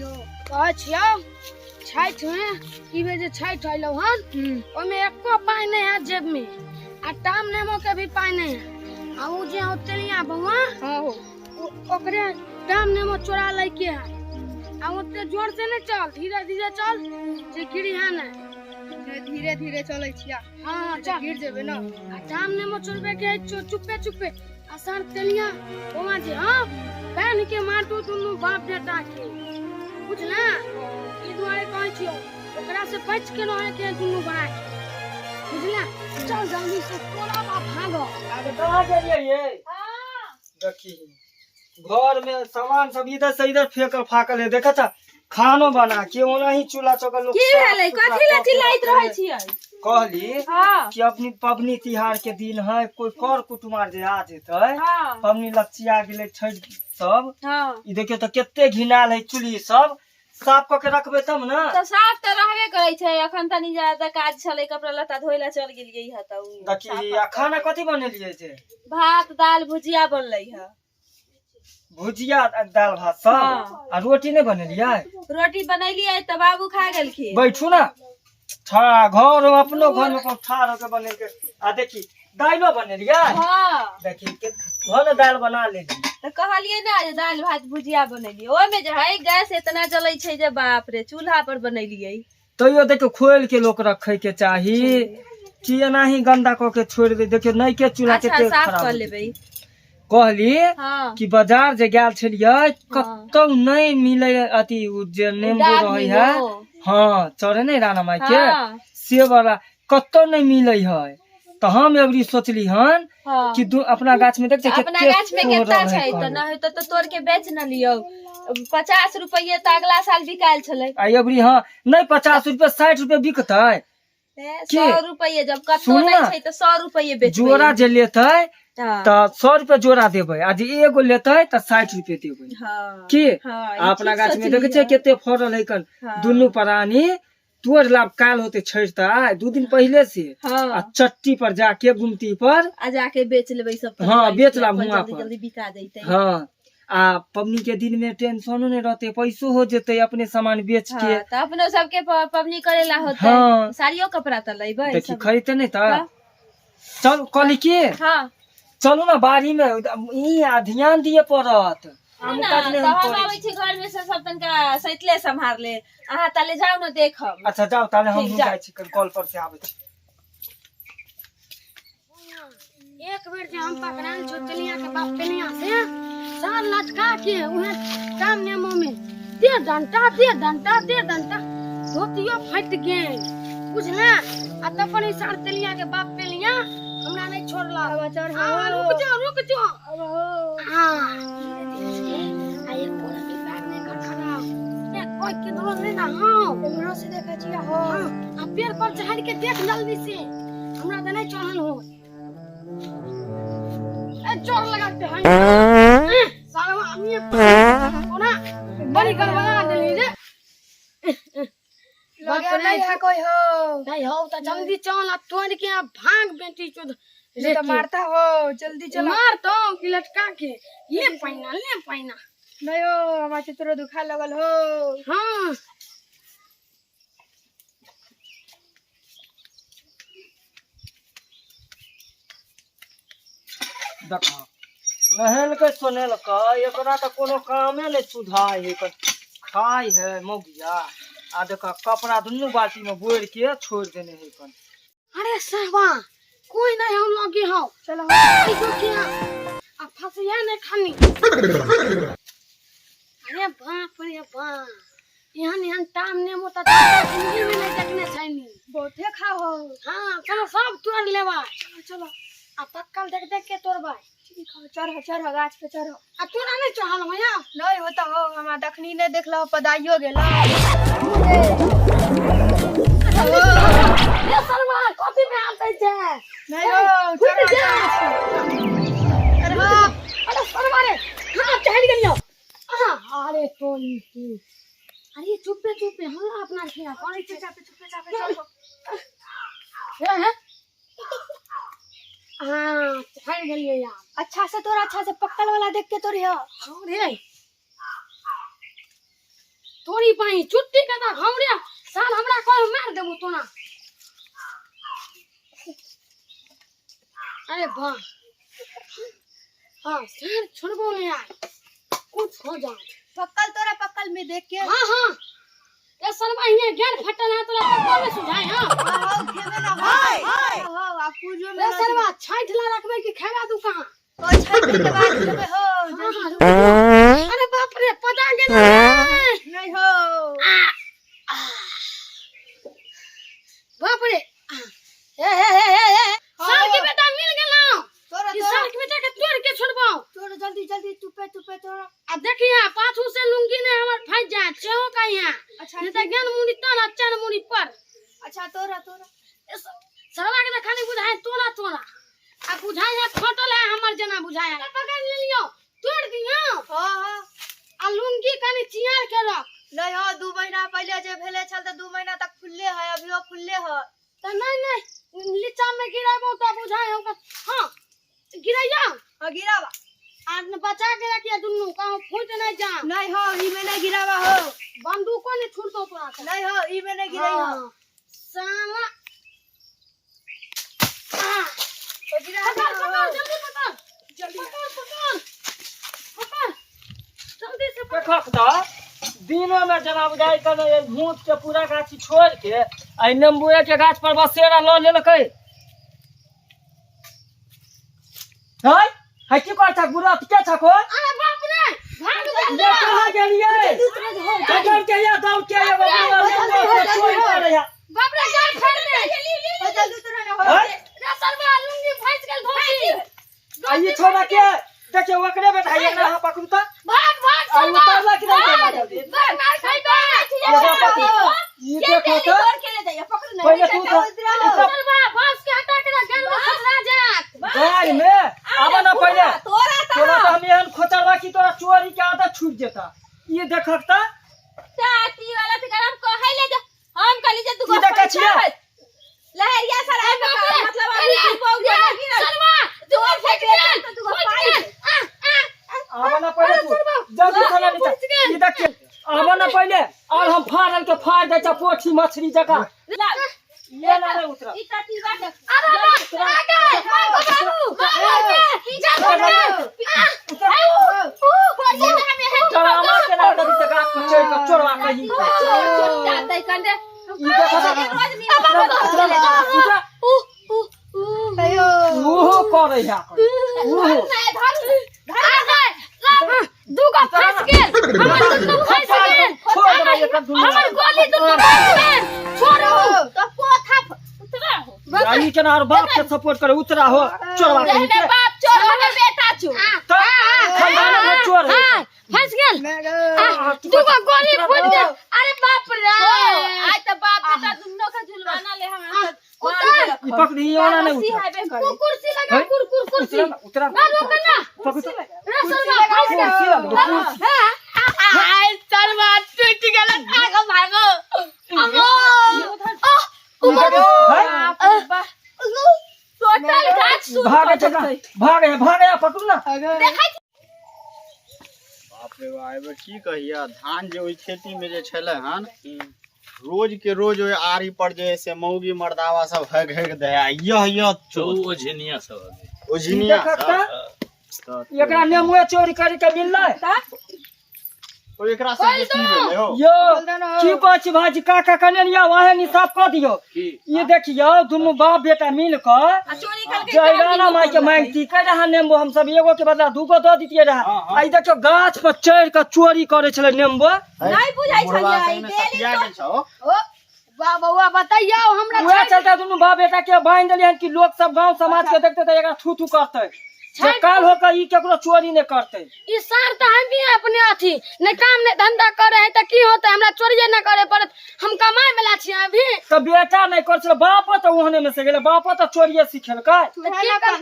यो कहै छियौ छठि में ई बेर जे छठि अयलौ हन ओहिमे एको पाइ नहि है जेब में आ टाम नेमो के भी पाइ नहि है आ उ जे हौ तेलिया बौआ हाँ हो ओकरे टाम नेमो चोरा लै के है आ ओते जोर से नहीं चल धीरे धीरे चल जे गिरी है ना धीरे धीरे चलै छिया हाँ चल गिर जेबै ना आ टाम नेमो चोरबे के है चुप्पे चुप्पे आ सर तेलिया बौआ जे हाँ बहन के मारतू दुनू बाप बेटा के बुझला ई दुआरे कहै छियौ ओकरा से बच के रहे के दुनू भाई बुझला चल जल्दी से तोरा बाप भागो आगे कहाँ गेलियै ये देखी घर में सामान सब इधर से इधर फेंकल फाकल है देखा था खानो बना के ओना ही चूल्हा चौका लोग की साफ भेलै सुथरा कथी लए कऽ के चिल्लाइत रखै रहै है। छियै कहली हाँ कि अपनी पबनी तिहार के दिन है कोई कर कुटुमार जे आ जेतै हाँ पबनी लपचिया गेलै छठि सब हाँ ई देखियौ तऽ कते घिनाल है चूल्ही सब साफ कऽ के रखबै तब ने तऽ साफ तऽ रहबे करै छै अखन तनी ज्यादा काज छलै कपड़ा लत्ता धोइ लए चल गेलियै हँ तऽ उ देखी साफ आ खाना कथी बनेलियै जे भात दाल भुजिया बनलै हँ भुजिया आ दाल भात सब हाँ। आ रोटी नहि बनेलियै रोटी बनेलियै तऽ बाबू खा गेलखिन बैठू ना ठा घर हो, अपनो घर में ठाढ़ होके बनेलकै आ देखी दालियो बनेलियै हाँ देखी के घर दालि बना लेली तऽ कहलियै ने जे दालि भात भुजिया बनेलियै ओहिमे जे है गैस इतना जलै छै जे बाप रे चूल्हा पर बनेलियै तैयो देखियौ खोलि के लोक रखे के चाही कि एनाही गंदा कऽ के छोड़ि दे देखियौ नइके चूल्हा अच्छा कते साफ खराब कऽ हो लेबै जेतै। कहली हाँ कि बाजार जे गेल छलियै कतौ नहि मिलै अथी उ जे नेम्बू डाब रहै है नेबो। हाँ चढ़े नहि राणा माई के हाँ से वाला कतौ नहि मिलै है तऽ हम एबरी सोचली हन हाँ कि दू अपना गाछ में देख छै अपना कते गाछ में फड़ल केतना है छै तऽ कहली। नहि होतै तऽ तोड़ के बेच न लियौ 50 रुपये तऽ अगला साल बिकायल छलै आ एबरी हाँ नहि 50 रुपये 60 रुपये बिकतै की? 100 रुपये जब कतौ सुनू नहि ना। छै तऽ 100 रुपये बेचबै जोड़ा जे लेतै हाँ तऽ 100 रुपये जोड़ा देबै आ जे एगो लेतै तऽ 60 रुपये देबै हाँ की हाँ आ ई अपना ठीक गाछ में सोचली देखै छियै हँ। कते फड़ल है कन हाँ। दुनू प्राणी तोड़ लाभ काल होते छठि तऽ आइ 2 दिन पहिले से हाँ आ चट्टी पर जाके गुमती पर आ जाके बेच लेबै सब हाँ, परिवार बेच के, लाब अपन हुआं जल्दी पर। जल्दी बिका जैतै हाँ आ पबनी के दिन में टेंशनो नहीं रहते पैसो हो जेते अपने सामान बेच के हाँ, तऽ अपनो सबके पबनी करेला होतै हाँ। साड़ियो कपड़ा तऽ लेबै देखी सब। खरीदते नहीं तऽ हाँ। चल कहली की हाँ चलू ना बाड़ी में ई आ ध्यान दिए पड़त आम ना, काज नहि तऽ हम हम करै आबै छी। छी घर में से सब तनका सैतले सम्हार ले अहाँ ताले जाउ ने देखब अच्छा जाओ ताले हम ठीक, जाउ। जाइ छी कल पर से आबै छी एक बेर जे हम पकड़ायल छौ तेलिया के बाप तेलिया से सार लटका के उहे टाम नेमो में दे डंटा दे डंटा दे डंटा धोतियो फटि गेल बुझला आ तब पर ई सार तेलिया के बाप तेलिया हमरा नहीं छोड़लक हाँ, रुक जाओ रुक जाओ हाँ धीरे धीरे से आ एक कोना के पैर नहीं खड़खड़ाओ ए कोई के धरो नहीं ना हाँ केमरो से देखै छियै हो हाँ आ पेड़ पर चढ़ के देख जल्दी से हमरा तऽ नहीं चढ़ल हो ए जोर लगाते हैं साला हमी कोना बड़ी गड़बड़ा देली रे लगे नहीं है कोई हो नहीं हो तो जल्दी चल आ तोड़ के आ भाग बेटी चोद नहीं तो मारता हो जल्दी चलो मार तो कि लटका के ले पैना ले पैना नहीं हो हमार चित्रो दुखा लगल हो हाँ देखा नहेलकै सोनेलकै एकरा तऽ कोनो कामे नहि सुधाय है एकर खाय है मौगिया आ देखा कपड़ा दुनू बाल्टी में बोरि के छोड़ि देने है कन अरे साहबा कोई नहीं हम लगे हो चलो ऐसो क्या आ फसिया नहीं खानी अरे बाप रे बाप एहन एहन टाम नेमो तऽ जिंदगी में नहीं देखने छैनी बहुते खा हो हाँ चलो सब तोड़ लेबा चलो चलो आ पक्कल देख देख के तोड़बा ठीक हो चढ़ो चढ़ो गाछ पे चढ़ो आ तोरा नहीं चढ़ल भैया नहीं होता हो हमरा दखनी नहीं देखला पदाइयो गेला ए शर्मा कथी में आते छै नहीं हो फुट चढ़ो जा अरे हाँ अरे शर्मा रे हाँ चढ़ गेलियो हाँ अरे तो ई की अरे चुपे चुपे हम अपना खेला करै छै चुपे चुपे चुपे चढ़ो हे हे हाँ चढ़ गेलियो यार अच्छा से तोरा अच्छा से पक्कल वाला देख के तोरी हो हाँ रे तोरी पाई चुट्टी के ता घौरे साल हमरा कोई मार देबो तोना। अरे वाह हाँ सर छोड़बो नहीं यार, कुछ हो जा। पक्कल तोरा पक्कल में देख के। हाँ हाँ ए सरवा हियां ज्ञान फटल है तोरा पक्कल में सुझाए। हाँ हाँ हाँ खेबे ना। हां हां आ पूजो में ए सरवा छाइठ ला रखबे कि खेबा तू कहां? ओ छठ के बाद खेबे हो। हाँ, हाँ, रुक जा। अरे बाप रे पता गेल रे। नहीं हो। बाप रे ए ए ए ए ए साल के बेटा मिल गेलौ। तोरा ई तोरा साल के बेटा के तोड़ के छोड़बौ। तोरा जल्दी जल्दी तुपे तुपे तोरा। आ देखिया पाछू से लुंगी ने हमर फंस जाए चेहो का यहाँ। अच्छा नहीं त ज्ञान मुड़ी तन चन मुड़ी पर। अच्छा तोरा तोरा सरवा के त खाली बुझाए तोरा तोरा आ बुझाए है फटल है हमर जना बुझाए है। पकड़ लेलियो तोड़ दियो। हां हां आ लुंगी कनी चियार के रख। नहीं हो 2 महीना पहले जे भेले छल त 2 महीना तक फुल्ले है, अभियो फुल्ले है। त नहीं नहीं लीचा में गिराबो त बुझाए होगा। हां गिराइयो। हां गिरावा आ बचा के रखिया दुन्नू कहूं फूट नहीं जा। नहीं हो ई में नहीं गिरावा हो। बंदूको नहीं छूटतो तोरा से। नहीं हो ई में नहीं गिराई हो। साला तो गिरा पकड़ पकड़ जल्दी पकड़ जल्दी पकड़ पकड़ पकड़ जल्दी से पकड़। देखक त दिनो में जना बुझाइ कने भूत के पूरा गाछी छोड़ के आ नींबुए के गाछ पर बसेरा ल लेलकै। है है की कर छक बुढ़ा के छक हो? अरे बाप रे भाग ये कहाँ गेलियै? पकड़ के या दौड़ के एगो बुढ़ा नींबुआ के चोरी करे है। बाप रे जाल फेंक दे। हो जल्दी तोरा ना हो। हैं? रे सरवा लुंगी फंस गेल धोती। आ ई छोड़ा के देखियो ओकरे बेटा है एकरा अहाँ पकड़ू त। भाग भाग आ सरवा उतारला कि नहीं उतारला जल्दी? भाग मार खइबे। एकरा पकड़ू। ई देखो त तोड़ के ले जाइए पकड़ ना। पहिले तू त सरवा बांस के हटा के जान में खसरा जात। गाय में आबा ना पहिले तोरा त तोरा त हम एहन खोचरबा कि तोरा चोरी के आदत छूट जेता। ई देखक त चाची वाला से हम कहै ले जा हम कहली जे दुगो ई देखै छियै? लहरिया सराय में का मतलब अभी तू पौ गया सरवा जोर फेंक गेल त दुगो पाई। आबा ना पहिले तू जल्दी चला नीचा। ई देखिए आबा ना पहिले और हम फाड़ल के फाड़ दै छ पोठी मछली जकाँ। ले ना रे उतरा। ई चाची बा देख। अरे बाप आ गए मार बाबू मार के जा उतरा। ऊ बोलिए त हम एहन डरामा के ना कभी से गाछ पर चढ़ के चोरवा कहीं। चोट जातै कंडे। ई देखो त रोज मिल उतरा उतरा उतरा। ऊ ऊ ऊ अयो ओहो करे है ओहो। आ गए दूगो फंस गेल हमर दुनू फंस गेल। छोड़ देबै एकर दुनू। हमर गोली दुनू फंस गेल छोड़ू तो पोथा उतरा हो। ई केना और बाप के सपोर्ट करे उतरा हो चोरवा कहीं रहने के। बाप चोर हमें बेटा चोर। त खानदान में चोर है। हां फंस गेल दूगो गोली फूट गेल। अरे बाप रे आज त बाप बेटा दुनू के झुलवाना ले हमरा उतर ई पकड़ी वाला नहीं रस्सी उतरा। हैबे करे। कुर्सी लगा कुर कुर कुर्सी उतरा ना, उतरा ना रोक ना पकड़ तो। रे सरवा फंस गेल। कुर्सी लगा कुर्सी। हां आय सरवा टूट गेल भागो भागो अमो ई देखो, हैं? टोटल गाछ सुन भागे चका भागे भागे पकड़ू ना। देखै बाप रे बाप, एहि बेर की कहिया धान जे ओहि खेती में जे छलै हन रोज के रोज ओहि आरी पर जे है से मौगी मर्दावा सब हग हग दे आ यह यह चोर ओझनिया सब हवे। ई ओझिनिया देखक सब। त एकरा नेमुए चोरी करे के मिललै। ओ एकरा सब के की भेलै हो? यो की कहै छी भाजी काका कने लिया वाहे नि साफ कऽ दियौ। ई देखियौ दुनू बाप बेटा मिल कऽ आ चोरी करके जयराना माय के मांगती कै रहा नेम्बो हम सब एगो के बदला दूगो दऽ दितियै रहा। आ ई देखियौ गाछ पर चढ़ के चोरी करे छलै नेम्बो। नहीं बुझाइ बुढ़वा छलियै सही में डेली सटिया गेल छौ। ओ वाह बौआ बताइयो हमरा उएह चलते दुनू बाप बेटा के बांधि देलियै हन कि लोक सब गांव समाज के देखते तऽ एकरा थू थू करतै जे काल होकर ई केकरो चोरी नहि करतै। ई सार तऽ हम भी अपने अथी नहि काम नहि धंधा करे है तऽ की होतै हमरा चोरिये नहि करे पड़त हम कमाय वाला छियै अभी। तऽ बेटा नहि करै छलै बापो तऽ ओहने में से गेलै बापो तऽ चोरिये सिखेलकै। तऽ की कर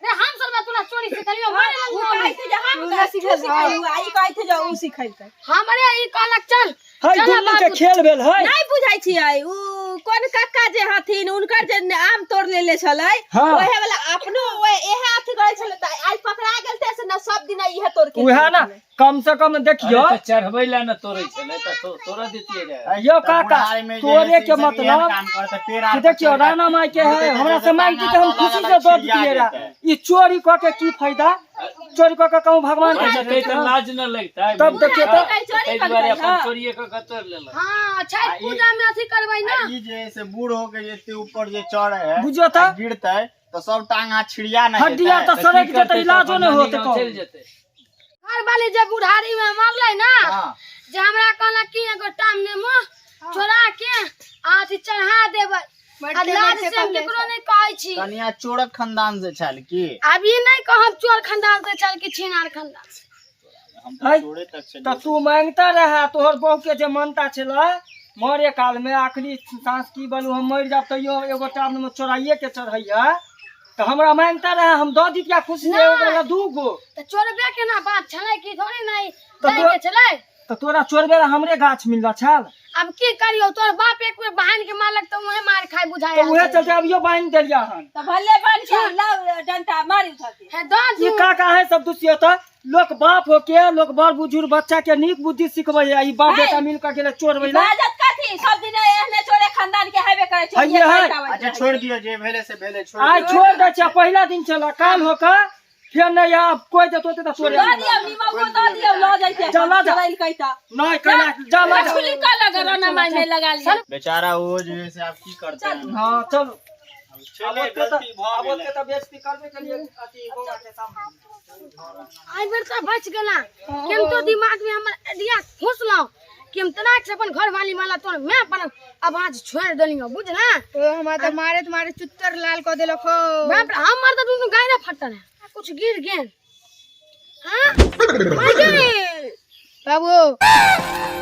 रे हम सब तोरा चोरी सिखलियो मारे उ लगलियो। कहै छै जे हम सिखलियो आ ई कहै छै जे उ सिखलकै। हमरे ई कहलक चल है चल दुनू के बाबू। खेल भेल है। नहीं बुझाइ छियै उ कोन कक्का जे हथिन हुनकर जे आम तोड़ लेले छलै हाँ। ओहे वाला अपनो ओहे इहे अथी करै छलै तऽ आइ पकड़ा गेल ते से न सब दिन इहे तोड़ के उएह ना कम से कम देखियो अरे तऽ चढ़बै लए ने तोड़ै छलै तऽ तोड़ऽ दितियै रहे। यो काका बुढ़ारी में जे तोरे है से के ई सब एहन मतलब काम करते पेड़ आर कि पर देखियो चढ़ के राणा माई के है गिरते हमरा से तऽ मांगती तऽ हम टांग खुशी हाथ से दऽ छिड़िया दितियै रहा जेतै। ई चोरी कऽ के की फायदा चोरी कऽ के कहूँ भगवान के जेतै तऽ लाज न लगतै तब देखियौ तऽ- ताहि दुआरे अपन चोरिये कऽ के तोड़ि लेलक। हाँ छठ पूजा में अथी करबै ना आ ई जे है से बूढ़ हो के जे एते ऊपर जे चढ़े है बुझियौ तऽ आ गिरते तऽ सब टांग हाथ छिड़िया नहीं हड्डिया जेतै। तऽ सड़क की जेतै करतै तऽ इलाजो अपन नहि नानी होतै गाँव कहूँ। चलि जेतै। घर वाली जे बुढ़ारी में मरलै ना हाँ। जे हमरा कहलक कि एगो टाम नेमो चोरा के आ अथी चढ़ा देबै आ मरते लाज मरते से हम कहले केकरो नहि कहै छी कनिया चोरक खानदान से छल की आब ई नहि कहब चोर खानदान से चल कि छिनार खानदान से। हम तऽ है। चोरे तक छलियै। तऽ तू मांगता रहे तोहर बहू के जे मानता छलै मरे काल में आखिरी सांस की बोलू हम मरि जाब तैयो एगो टाइम में चोराइए के चढ़ैया तऽ हमरा मांगता रहे हम दऽ दितिया खुशी से एगो वाला दू गो तऽ चोरबे केना बात छलै कि थोड़े नहि तऽ दै के छलै तऽ तोरा चोरबे ला हमरे गाछ मिलल छल अब की करियो तोर बाप एक बेर बहान के मारलक तऽ उहे मार खाय बुझाय तऽ उहे चलते अभियो बान्हि देलियै हन तऽ भले बन के लाउ डंटा मारी उठा के हे दऽ ई का का है सब दुसियो तऽ लोक बाप होके लोक बड़ बुजुर्ग बच्चा के नीक बुद्धि सिखबै है ई बाप बेटा मिल के गेलै चोरबै ला बाजत कथी सब दिन एहने चोरे खानदान के हेबे करे छै हइये है। अच्छा छोड़ दियौ जे भेलै से भेलै छोड़ आइ दियौ। छोड़ दै छियै पहिला दिन छलै काल होके फेर नहि आब कोइ जेतो तऽ तोरे दऽ दियौ निमको दऽ दियौ लऽ जैते जा, लऽ जा। चलैलकै तऽ नहि कैला जा लऽ जा छुली का लग राना माई में लगा लिया बेचारा वो जे है से आब की करते हैं हाँ चलो चले आब ओते तऽ गलती भऽ आब गेलै। ओते तऽ बेइज्जती करबे केलियै अथी बौआ के सामने आई बेर तऽ बच गेला किन्तु दिमाग में हमर आइडिया घुसलौ कि हम तना से अपन घर वाली माला तोर मैं अपन आवाज छोड़ देलियो बुझला ओ हमरा तऽ मारैत मारैत चुत्तर लाल कऽ देलक हो बाप रे हमर तऽ दुनू गायरा फटल है कुछ गिर गेल हाँ मर गेल बाबू